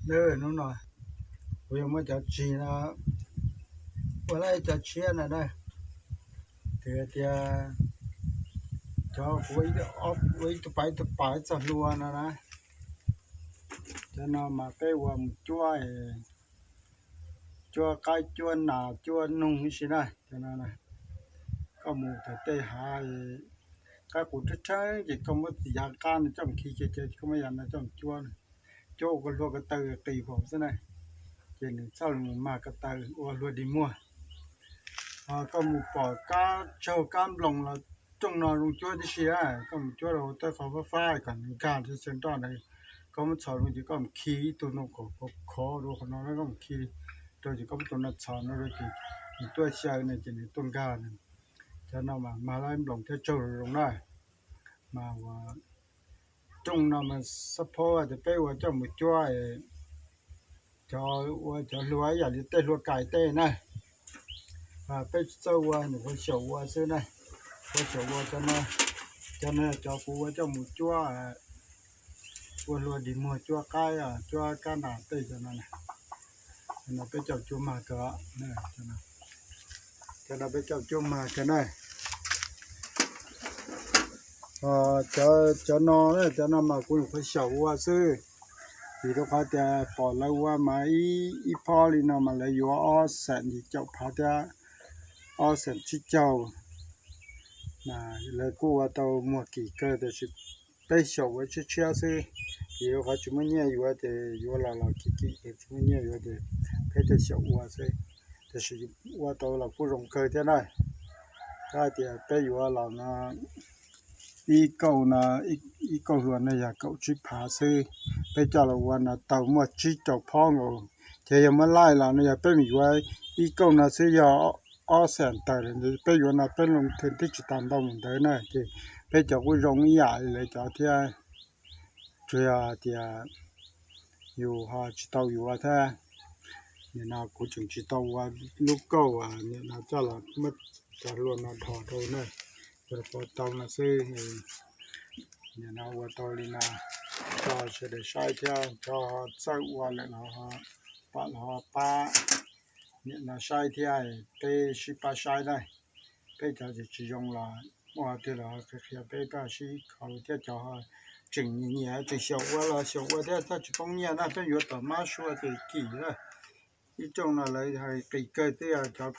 Hnub no kuv yuav muab cov tshis no ua lawm cov tshiab no na, tias cov kuv ua ib tug pas ib tug pas ib txoj hlua no na. Cov no mas peb ua mus cuab, cuab qaib cuab nas cuab noog ib si na. Cov no koj mus tom tej hav qab qus rhawv rhawv ces koj muab yav qab no coj mus khi ces koj muab yav no coj mus cuab, cuab ua koj hlua ko taw qis npaum xwb na, ces nws txhaj li mus mag ko taw ua hlua dig muag. Koj mus pom kab tsaug kab nploos los rooj no zoo cuab tib si, koj mus cuab rau tej qhov fab fab kom nws nkag rau chaw nroj ntawd, koj muab txhos rau ces koj mus khi ib tug no kom khov khov rau qhov no, koj mus khi rau ces koj muab tus no txhos no rau ces nws tuaj xyaw no ces nws tuaj nkag. Cov no mas mag lawm nploos thiab tsaug zoo zoo na. Mas ua rooj no mas xab phob tias peb ua coj mus cuab, cov ua cov hlua ib yam li tej hlua kais tej na. Peb tsis txawj ua, nyuam qhuav xyaum ua xwb na. Qhuav xyaum ua cov no, cov no yog cov kuv ua coj mus cuab, ua hlua dig muag cuab qaib, cuab kab nas tej cov no. Cov no peb coj cuab mag kawg, cov no peb coj cuab mag kawg na. Cov no, cov no mas kuv nyuam qhuav xyaum ua xwb, vim rau qhov tias pom lawv ua mas ib phob li no mas lawv yuav ob xees yim caum phav thiab ob xees tsib caug. Mas lawv kuj ua tau muag kim kawg tiam sis peb xyaum ua tshiab tshiab xwb, vim rau qhov tsis muaj nyiaj yuav ces yuav los los kim kim ces tsis muaj nyiaj yuav ces peb thiaj xyaum ua xwb. Tiam sis ua tau los kuj zoo kawg thiab na. Koj hais tias peb yuav los no ib kauj no, ib kauj hlua no yog kaum tsib phav xwb, peb coj los ua no tau muaj tsib caug phob nkaus. Ces yog muab laij los no yog peb mus yuav ib kauj no xwb yog ob xees tawm lawm, peb yuav no peb loo thwm twb tsis tas ntau mus ntawd na, ces peb cov kuj zoo ib yam li lawv cov thiab. Tsuas yog tias yus ho tsis tau yuav thiab. Nim no kuv tseem tsis tau ua lub kauj nim no coj los muab cov hlua no dhos rau na, ua tau no xwb. Nim no ua tau li no, tso sawv daws saib thiab, cov txawj ua lawm los pom los pab nim no saib thiab, peb sib pab saib na. Peb cov tsis zoo los muaj tiag los qhia qhia peb, peb sib kho thiab. Cov tseem nyiam nyiam tseem xyaum ua los xyaum ua thiab, txhob tsis poob nyiaj na, peb yuav tom mab sua ces kim lawm. Ib rooj no lawv hais qis kawg thiab, cov